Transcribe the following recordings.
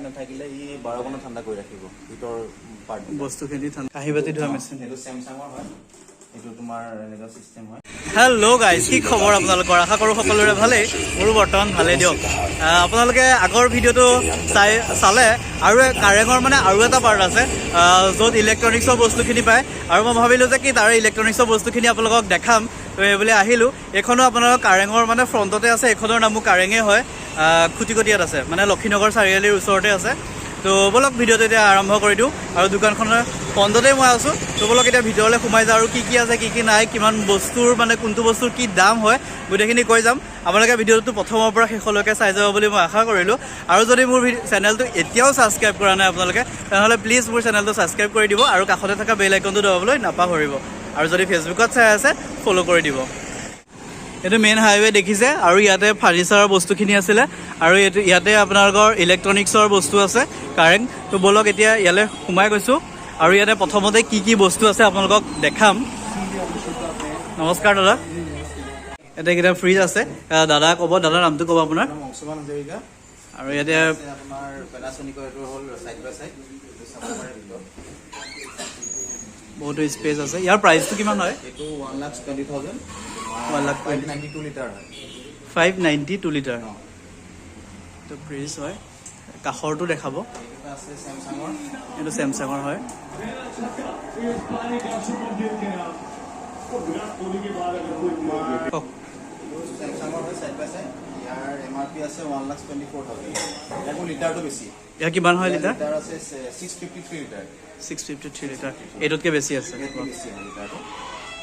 Light নাথাকিলে ই 12 ঘণ্টা ঠাণ্ডা কৰি ৰাখিব ভিতৰ পাৰ্ট। বস্তুখিনি ঠাণ্ডা। কাঁহী বাতি ধোৱা মেচিন। এইটো চেমচাঙৰ হয়। এইটো তোমাৰ এনেকুৱা চিষ্টেম হয়। হেল্ল' গাইজ, কি খবৰ আপোনালোকৰ? আশা কৰোঁ সকলোৰে ভালেই। মোৰো বৰ্তমান ভালেই দিয়ক। আপোনালোকে আগৰ ভিডিঅ'টো চালে আৰু কাৰেঙৰ মানে আৰু এটা পাৰ্ট আছে, য'ত ইলেক্ট্ৰনিক্সৰ বস্তুখিনি পায় আৰু মই ভাবিলোঁ যে কি তাৰে ইলেক্ট্ৰনিক্সৰ বস্তুখিনি আপোনালোকক দেখাম। তো সেইবুলি আহিলোঁ। এইখনো আপোনালোকৰ কাৰেঙৰ মানে ফ্ৰণ্টতে আছে। এইখনৰ নামো কাৰেঙে হয়। খুটিকটীয়াত আছে, মানে লক্ষীনগৰ চাৰিআলিৰ ওচৰতে আছে। তো ব'লক, ভিডিঅ'টো এতিয়া আৰম্ভ কৰি দিওঁ আৰু দোকানখনৰ ফ্ৰণ্টতে মই আছোঁ। তো ব'লক, এতিয়া ভিতৰলৈ সোমাই যাওঁ আৰু কি কি আছে, কি কি নাই, কিমান বস্তুৰ মানে কোনটো বস্তুৰ কি দাম হয়, গোটেইখিনি কৈ যাম। আপোনালোকে ভিডিঅ'টো প্ৰথমৰ পৰা শেষলৈকে চাই যাব বুলি মই আশা কৰিলোঁ। আৰু যদি মোৰ চেনেলটো এতিয়াও ছাবস্ক্ৰাইব কৰা নাই আপোনালোকে, তেনেহ'লে প্লিজ মোৰ চেনেলটো ছাবস্ক্ৰাইব কৰি দিব আৰু কাষতে থকা বেল আইকনটো দবাবলৈ নাপাহৰিব। আৰু যদি ফেচবুকত চাই আছে, ফ'ল' কৰি দিব। এইটো মেইন হাইৱে দেখিছে আৰু ইয়াতে ফাৰ্নিচাৰৰ বস্তুখিনি আছিলে আৰু এইটো ইয়াতে আপোনালোকৰ ইলেক্ট্ৰনিক্সৰ বস্তু আছে কাৰেং। তো ব'লক, এতিয়া ইয়ালৈ সোমাই গৈছোঁ আৰু ইয়াতে প্ৰথমতে কি কি বস্তু আছে আপোনালোকক দেখাম। নমস্কাৰ দাদা। ইয়াতে কেইটা ফ্ৰিজ আছে। দাদা ক'ব, দাদাৰ নামটো ক'ব আপোনাৰ। নাম অংশুমান হাজৰিকা। আৰু ইয়াতে আছে আপোনাৰ পেনাচনিকৰ, এইটো হ'ল চাইড বাই চাইড, এইটো চাব পাৰে ভিতৰত। বহুতো স্পেচ আছে। ইয়াৰ প্ৰাইচটো কিমান হয়? এইটো 1,20,000। 1 লাখ 592 লিটাৰ হয়। 592 লিটাৰ। অঁ। এইটো ফ্ৰিজ হয়। কাষৰটো দেখাব। এইটো এটা আছে চেমচাঙৰ। এইটো চেমচাঙৰ হয়। কওক। এইটো চেমচাঙৰ হয়, চাইড বাই চাইড। ইয়াৰ এমআৰপি আছে 1,24,000। ইয়াৰ লিটাৰটো বেছি। ইয়াৰ কিমান হয় লিটাৰ? লিটাৰ আছে 653 লিটাৰ। 653 লিটাৰ। এইটোতকৈ বেছি আছে। ইয়াতকৈ বেছি হয় লিটাৰটো।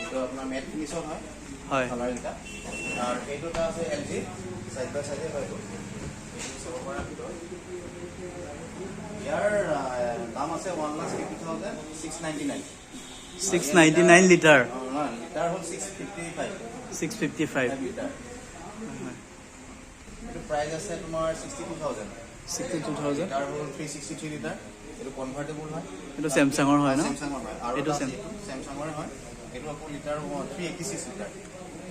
এইটো আপোনাৰ মেট ফিনিছত হয়। কালাৰকেইটা। আৰু এইটো এটা আছে এল জি, চাইড বাই চাইডে হয় এইটো। এইটো চাব পৰা ভিতৰত। ইয়াৰ দাম আছে 1,50,699। 699 লিটাৰ? নহয়, লিটাৰ হ'ল 655। 655। লিটাৰ। এইটো প্ৰাইচ আছে তোমাৰ 62,000। 62,000। লিটাৰ হ'ল 363 লিটাৰ। এইটো কনভাৰ্টেবল হয়। এইটো চেমচাঙৰ হয় ন? চেমচাঙৰ হয়। আৰু এইটো এটা আছে, এইটো চেমচাঙৰে হয়। এইটো আকৌ লিটাৰ 386 লিটাৰ।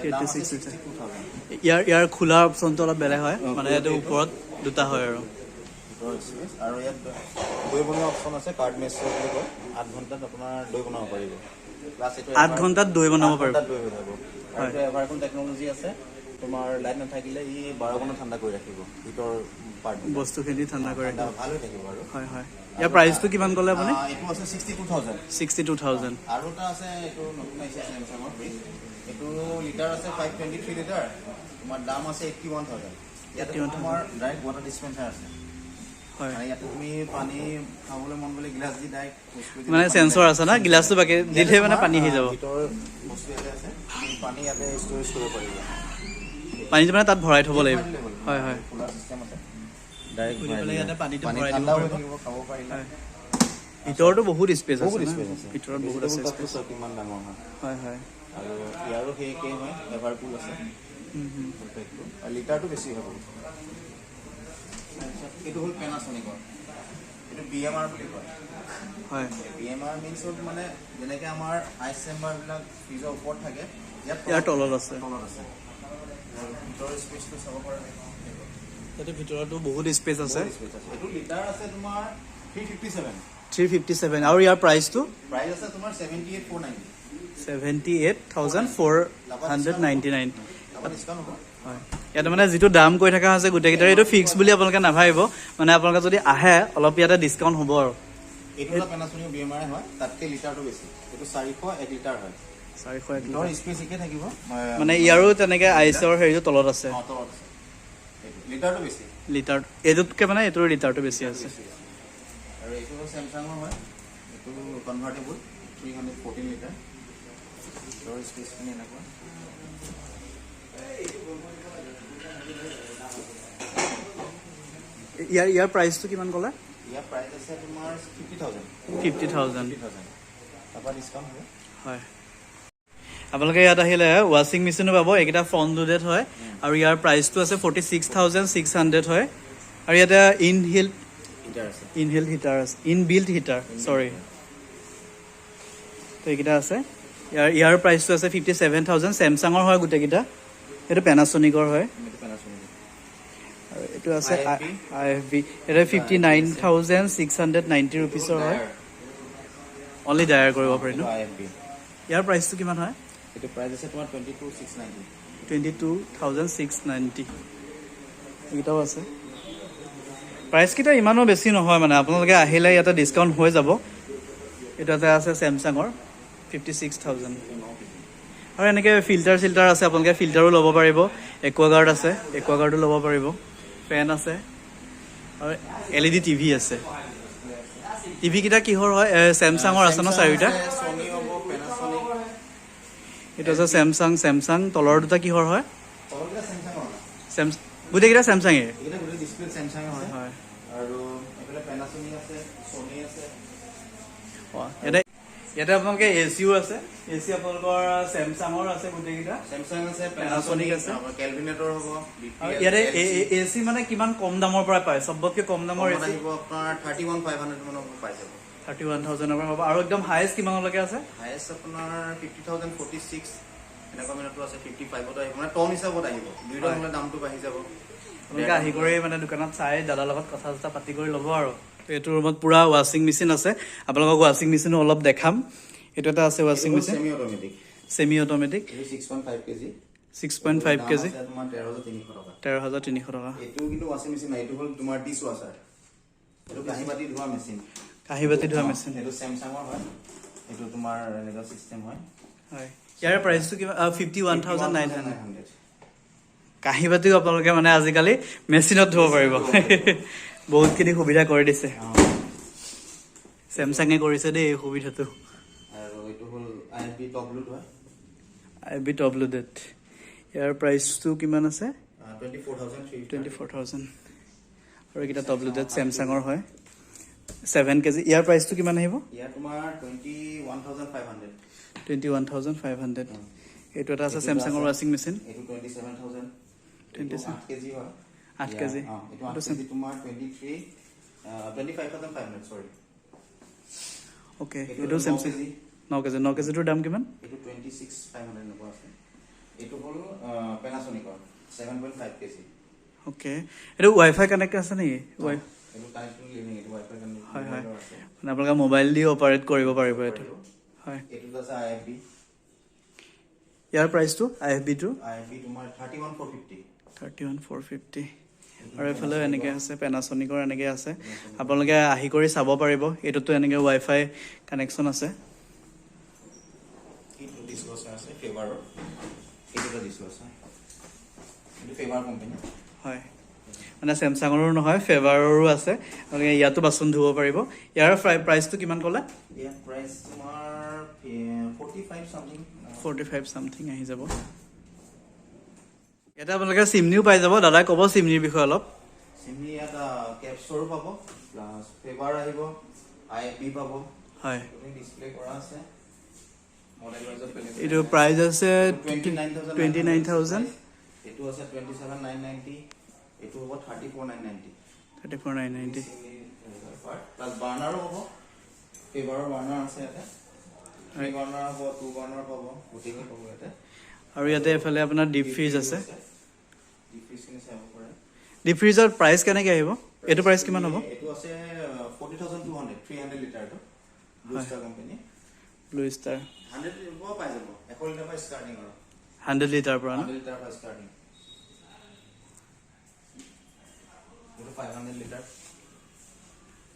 386 লিটাৰ। 62,000। ইয়াৰ খোলাৰ অপশ্যনটো অলপ বেলেগ হয়। মানে খোলাটো এইটো এইটো। ওপৰত দুটা হয় আৰু ভিতৰৰ স্পেচ। আৰু ইয়াত দৈ বনোৱা অপশ্যন আছে, কাৰ্ড মেছৰ বুলি কয়। 8 ঘণ্টাত আপোনাৰ দৈ বনাব পাৰিব। প্লাছ এইটো 8 ঘণ্টাত দৈ বনাব আঠ পাৰিব। ঘণ্টাত দৈ হৈ যাব। আৰু এইটো এভাৰকুল টেকনলজি আছে। তোমাৰ লাইট নাথাকিলে ই 12 ঘণ্টা ঠাণ্ডা কৰি ৰাখিব ভিতৰ পাৰ্ট। বস্তুখিনি ঠাণ্ডা কৰি ৰাখিব। ভাল হৈ থাকিব আৰু। হয়, ইয়াৰ প্ৰাইচটো কিমান ক'লে আপুনি? এইটো আছে 62,000। 62,000। আৰু এটা আছে, এইটো নতুন আহিছে চেমচাঙৰ ফ্ৰিজ। এইটো লিটাৰ আছে 523 লিটাৰ। তোমাৰ দাম আছে 81,000। ইয়াতে 81,000। তোমাৰ ডাইৰেক্ট ৱাটাৰ ডিছপেঞ্চাৰ আছে। মানে ইয়াতে তুমি পানী খাবলৈ মন গ'লে গিলাচ দি ডাইৰেক্ট পুছ কৰি দিলে মানে পানী চেঞ্চৰ ওলাই। আছে না, গিলাচটো বাকি ইয়াতে দিলেই মানে তোমাৰ, পানী আহি যাব। ভিতৰৰ বস্তু ইয়াতে আছে। তুমি পানী ইয়াতে ষ্ট'ৰেজ কৰিব পাৰিবা। পানীটো মানে তাত ভৰাই থ'ব লাগিব। ভৰাই দিলেই হ'ল। হয় হয় খোলা চিষ্টেম আছে, ডাইৰেক্ট খুলি পেলাই ইয়াতে পানীটো পানী ভৰাই দিব ঠাণ্ডা হৈ পাৰিব। থাকিব, খাব পাৰিলে। হয়, ভিতৰতো বহুত স্পেচ আছে বহুত না? স্পেচ আছে। ভিতৰত বহুত আছে Vegetable space. টাবটো চাওক কিমান ডাঙৰ হয়। হয় হয় আৰু ইয়াৰো সেই একেই হয়, এভাৰকুল আছে। হুম, হুম। পেকটো আৰু লিটাৰটো বেছি হয় বহুত। তাৰপিছত এইটো হ'ল পেনাচনিকৰ, এইটো বিএমআৰ বুলি কয়। বিএমআৰ মিনছ হ'ল মানে যেনেকৈ আমাৰ আইচ চেম্বাৰবিলাক ফ্ৰিজৰ ওপৰত থাকে, ইয়াত ইয়াৰ তলত আছে। তলত আছে। আৰু ভিতৰৰ স্পেচটো চাব পৰা। ইয়াতে ভিতৰতো বহুত স্পেচ আছে। বহুত স্পেচ আছে। এইটো লিটাৰ আছে তোমাৰ 357। 357। আৰু ইয়াৰ প্ৰাইচটো? প্ৰাইচ আছে তোমাৰ 78,490। 78,499। তাৰপৰা ডিছকাউণ্ট হ'ব। হয়, ইয়াতে মানে যিটো দাম কৈ থকা হৈছে গোটেইকেইটাৰ, এইটো ফিক্স বুলি আপোনালোকে নাভাবিব। মানে আপোনালোকে যদি আহে, অলপ ইয়াতে ডিছকাউণ্ট হ'ব আৰু। এইটো এটা পেনাচনিক বিএমআৰ হয়, তাতকৈ লিটাৰটো বেছি। এইটো 401 লিটাৰ হয়। 401 ভিতৰৰ লিটাৰ। স্পেচ একে থাকিব। মানে ইয়াৰো তেনেকে আইচৰ হেৰিটো তলত আছে। অঁ, তলত আছে। এইটো লিটাৰটো বেছি। লিটাৰ এইটোতকৈ মানে এইটোৰ লিটাৰটো বেছি আছে। বেছি আছে। আৰু এইটো হ'ল চেমচাঙৰ হয়। এইটো কনভাৰ্টেবল, 314 লিটাৰ। ভিতৰৰ স্পেচখিনি এনেকুৱা। ইয়াৰ প্ৰাইচটো কিমান ক'লে? ইয়াৰ প্ৰাইচ আছে তোমাৰ 50,000। 50,000। 50,000, তাৰপৰা ডিছকাউণ্ট হ'ব। হয়, আপোনালোকে ইয়াত আহিলে ৱাশ্বিং মেচিনো পাব। এইকেইটা ফ্ৰণ্ট লোডেড হয় আৰু ইয়াৰ প্ৰাইচটো আছে 46,600 হয়। আৰু ইয়াতে ইন হিল হিটাৰ আছে। ইন হিল হিটাৰ আছে, ইন বিল্ট হিটাৰ, চৰি। তো এইকেইটা আছে। ইয়াৰ প্ৰাইচটো আছে 57,000। চেমচাঙৰ হয় গোটেইকেইটা। এইটো পেনাচনিকৰ হয়। এইটো পেনাচনিক। আৰু এইটো আছে IFB। আই এফ বি। এটা 59,690 ৰুপিছৰ হয়। অনলি ড্ৰায়াৰ কৰিব পাৰি ন? আই এফ বি। ইয়াৰ প্ৰাইচটো কিমান হয়? এইটো প্ৰাইচ আছে তোমাৰ 22,690। 22,690। এইকেইটাও আছে। প্ৰাইচকেইটা ইমানো বেছি নহয়, মানে আপোনালোকে আহিলে ইয়াতে ডিছকাউণ্ট হৈ যাব। এইটো এটা আছে চেমচাঙৰ 56,000। আৰু এনেকৈ ফিল্টাৰ চিল্টাৰ আছে, আপোনালোকে ফিল্টাৰো ল'ব পাৰিব। একুৱাগাৰ্ড আছে, একুৱাগাৰ্ডো ল'ব পাৰিব। ফেন আছে আৰু এলইডি টিভি আছে। টিভি কেইটা কিহৰ হয়? চেমচাঙৰ আছে ন চাৰিটা? ছনী হ'ব, পেনাছনিক। এইটো আছে চেমচাং। চেমচাং তলৰ দুটা কিহৰ হয়? তলকেইটা চেমচাঙৰ। গোটেইকেইটা চেমচাঙে? এইকেইটা গোটেই ডিছপ্লে চেমচাং আছে। আৰু এইফালে পেনাছনিক আছে, ছনী আছে। অঁ, ইয়াতে আপোনালোকে এ চিও আছে। এ চি আপোনালোকৰ চেমচাঙৰ আছে গোটেইকেইটা। চেমচাং আছে। Panasonic আছে। কেলভিনেটৰ হ'ব। আৰু ইয়াতে এ চি মানে কিমান কম দামৰ পৰা পায়? চবতকে কম দামৰ এ চি? আহিব আপোনাৰ 31,500 মানৰ পাই যাব। 31,000ৰ পৰা হ'ব। আৰু একদম হায়েষ্ট কিমানলৈকে আছে? হায়েষ্ট আপোনাৰ 50,046 এনেকুৱা মানতো আছে, 55তো আহিব, মানে টন হিচাপত আহিব। 2 টন হ'লে দামটো বাঢ়ি যাব। আপোনালোকে আহি কৰি মানে দোকানত চাই দাদাৰ লগত কথা চথা পাতি কৰি ল'ব। আৰু এইটো ৰুমত পুৰা ৱাশ্বিং মেচিন আছে। আপোনালোকক ৱাশ্বিং মেচিনো অলপ দেখাম। এইটো এটা আছে ৱাশ্বিং machine. Semi automatic. Semi automatic. এইটো 6.5 কেজি। 6.5 কেজি। তোমাৰ 13,300 টকা। 13,300 টকা। এইটো কিন্তু ৱাশ্বিং মেচিন নাই, এইটো হ'ল তোমাৰ ডিছ ৱাছাৰ। এইটো কাঁহী বাতি ধোৱা মেচিন। কাঁহী বাতি ধোৱা মেচিন। এইটো চেমচাঙৰ হয়। এইটো তোমাৰ এনেকুৱা চিষ্টেম হয়। হয়, ইয়াৰ প্ৰাইচটো কিমান? 51,900। 100। কাঁহী বাতিও আপোনালোকে মানে আজিকালি মেচিনত ধুব পাৰিব। বহুতখিনি সুবিধা কৰি দিছে। চেমচাঙে কৰিছে দেই এই সুবিধাটো। আৰু এইটো হ'ল আই এফ বি টপ লোড হয়। আই বি টপ লোডেড। ইয়াৰ প্ৰাইচটো কিমান আছে? 24,300। 24,000। আৰু এইকেইটা টপ লোডেড চেমচাঙৰ হয়, 7 কেজি। ইয়াৰ প্ৰাইচটো কিমান আহিব? ইয়াৰ তোমাৰ 21,500। 21,500। এইটো এটা আছে চেমচাঙৰ ৱাশ্বিং মেচিন। এইটো 27,000। 27। 8 কেজি হয়। 8 কেজি। অঁ, এইটো 8 কেজি তোমাৰ 25,500, sorry. Okay. এইটো এইটো ন চেমচাং। কেজি। 9 কেজি। 9 কেজিটোৰ দাম কিমান? এইটো 26,500 এনেকুৱা আছে। এইটো হ'ল পেনাছনিকৰ 7.5 কেজি। অ'কে, এইটো ৱাই ফাই কানেক্ট আছে নেকি? ৱাই এইটো কানেক্টিং লিভিং, এইটো ৱাই ফাই কানেক্ট হয় হয় আছে। মানে আপোনালোকে মোবাইল দি অপাৰেট কৰিব পাৰিব এইটো। হয়। এইটোত আছে আই এফ বি। ইয়াৰ প্ৰাইচটো, আই এফ বিটো? আই এফ বি তোমাৰ 31,450। 31,450। আৰু এইফালেও এনেকৈ আছে, পেনাছনিকৰ এনেকৈ আছে। আপোনালোকে আহি কৰি চাব পাৰিব। এইটোতো এনেকৈ ৱাই ফাই কানেকশ্যন আছে। এইটো ডিছ ৱাছাৰ আছে ফেভাৰৰ। এইটো এটা ডিছ ৱাছাৰ, এইটো ফেভাৰ কোম্পানী। হয়, মানে চেমচাঙৰো নহয়, ফেভাৰৰো আছে। আপোনালোকে ইয়াতো বাচন ধুব পাৰিব। ইয়াৰ প্ৰাইচটো কিমান ক'লে? ইয়াৰ প্ৰাইচ তোমাৰ 45 চামথিং। 45 চামথিং আহি যাব। ইয়াতে আপোনালোকে চিমনিও পাই যাব। দাদাই ক'ব চিমনিৰ বিষয়ে অলপ। চিমনি ইয়াত কেপছৰো পাব, প্লাছ ফেভাৰ আহিব, আই এফ বি পাব। ডিছপ্লে কৰা আছে মডেল ৱাইজত বেলেগ। এইটো প্ৰাইচ আছে 29,000। 29,000। এইটো আছে 27,990। এইটো হ'ব 34,990। 34,990। প্লাছ বাৰ্ণাৰো হ'ব, ফেভাৰৰ বাৰ্ণাৰ আছে ইয়াতে। থ্ৰী বাৰ্ণাৰ হ'ব, টু বাৰ্ণাৰ পাব, গোটেইখিনি পাব ইয়াতে। আৰু ইয়াতে এইফালে আপোনাৰ ডিপ ফ্ৰিজ আছে। ডিপ ফ্ৰিজখিনি চাব পাৰে। ডিপ ফ্ৰিজৰ প্ৰাইচ কেনেকৈ আহিব? এইটো প্ৰাইচ কিমান হ'ব? এইটো আছে 40,200, 300 লিটাৰটো, blue star company. Blue star. 100 পৰা পাই যাব, 100 লিটাৰ পৰা ষ্টাৰ্টিং আৰু। 100 লিটাৰ পৰা ন? 100 লিটাৰ পৰা ষ্টাৰ্টিং। এইটো 500 লিটাৰ।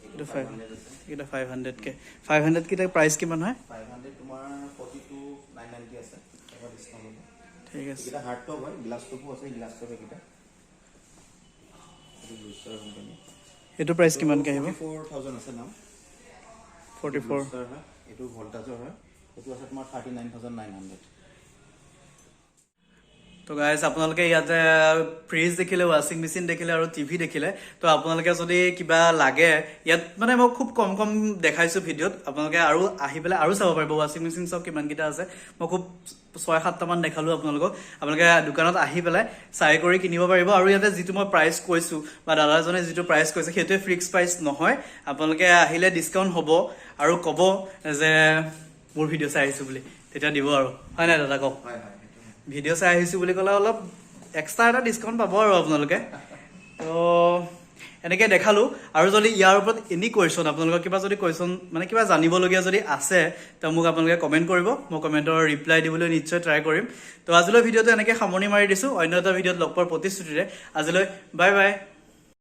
এইটো ফাইভ 500 আছে। এইকেইটা 500কে। 500 কেইটা প্ৰাইচ কিমান হয়? 500 তোমাৰ 42,990 আছে, এবাৰ ডিছকাউণ্ট হ'ব। ঠিক আছে। এইকেইটা হাৰ্ড টপ হয়, গ্লাছ টপো আছে। গ্লাছ টপ এইকেইটা, এইটো ব্লু ষ্টাৰ কোম্পানী। এইটো প্ৰাইচ কিমানকৈ আহিব? 44,000 আছে দাম। 44। ষ্টাৰ হয়, এইটো ভল্টাজৰ হয়। এইটো আছে তোমাৰ 39,900। তো গাইজ, আপোনালোকে ইয়াতে ফ্ৰিজ দেখিলে, ৱাশ্বিং মেচিন দেখিলে আৰু টিভি দেখিলে। তো আপোনালোকে যদি কিবা লাগে ইয়াত, মানে মই খুব কম কম দেখাইছোঁ ভিডিঅ'ত, আপোনালোকে আৰু আহি পেলাই আৰু চাব পাৰিব। ৱাশ্বিং মেচিন চব কিমানকেইটা আছে, মই খুব ছয় সাতটামান দেখালোঁ আপোনালোকক। আপোনালোকে দোকানত আহি পেলাই চাই কৰি কিনিব পাৰিব। আৰু ইয়াতে যিটো মই প্ৰাইচ কৈছোঁ বা দাদাজনে যিটো প্ৰাইচ কৈছে, সেইটোৱে ফিক্স প্ৰাইচ নহয়। আপোনালোকে আহিলে ডিছকাউণ্ট হ'ব আৰু ক'ব যে মোৰ ভিডিঅ' চাই আহিছোঁ বুলি, তেতিয়া দিব আৰু। হয় নাই দাদা, কওক? হয় হয় সেইটো হয়। ভিডিঅ' চাই আহিছোঁ বুলি ক'লে অলপ এক্সট্ৰা এটা ডিছকাউণ্ট পাব আৰু আপোনালোকে। তো এনেকৈ দেখালোঁ। আৰু যদি ইয়াৰ ওপৰত এনি কুৱেশ্যন, আপোনালোকৰ কিবা যদি কুৱেশ্যন, মানে কিবা জানিবলগীয়া যদি আছে, তো মোক আপোনালোকে কমেণ্ট কৰিব। মই কমেণ্টৰ ৰিপ্লাই দিবলৈ নিশ্চয় ট্ৰাই কৰিম। তো আজিলৈ ভিডিঅ'টো এনেকৈ সামৰণি মাৰি দিছোঁ। অন্য এটা ভিডিঅ'ত লগ পোৱাৰ প্ৰতিশ্ৰুতিৰে আজিলৈ বাই বাই।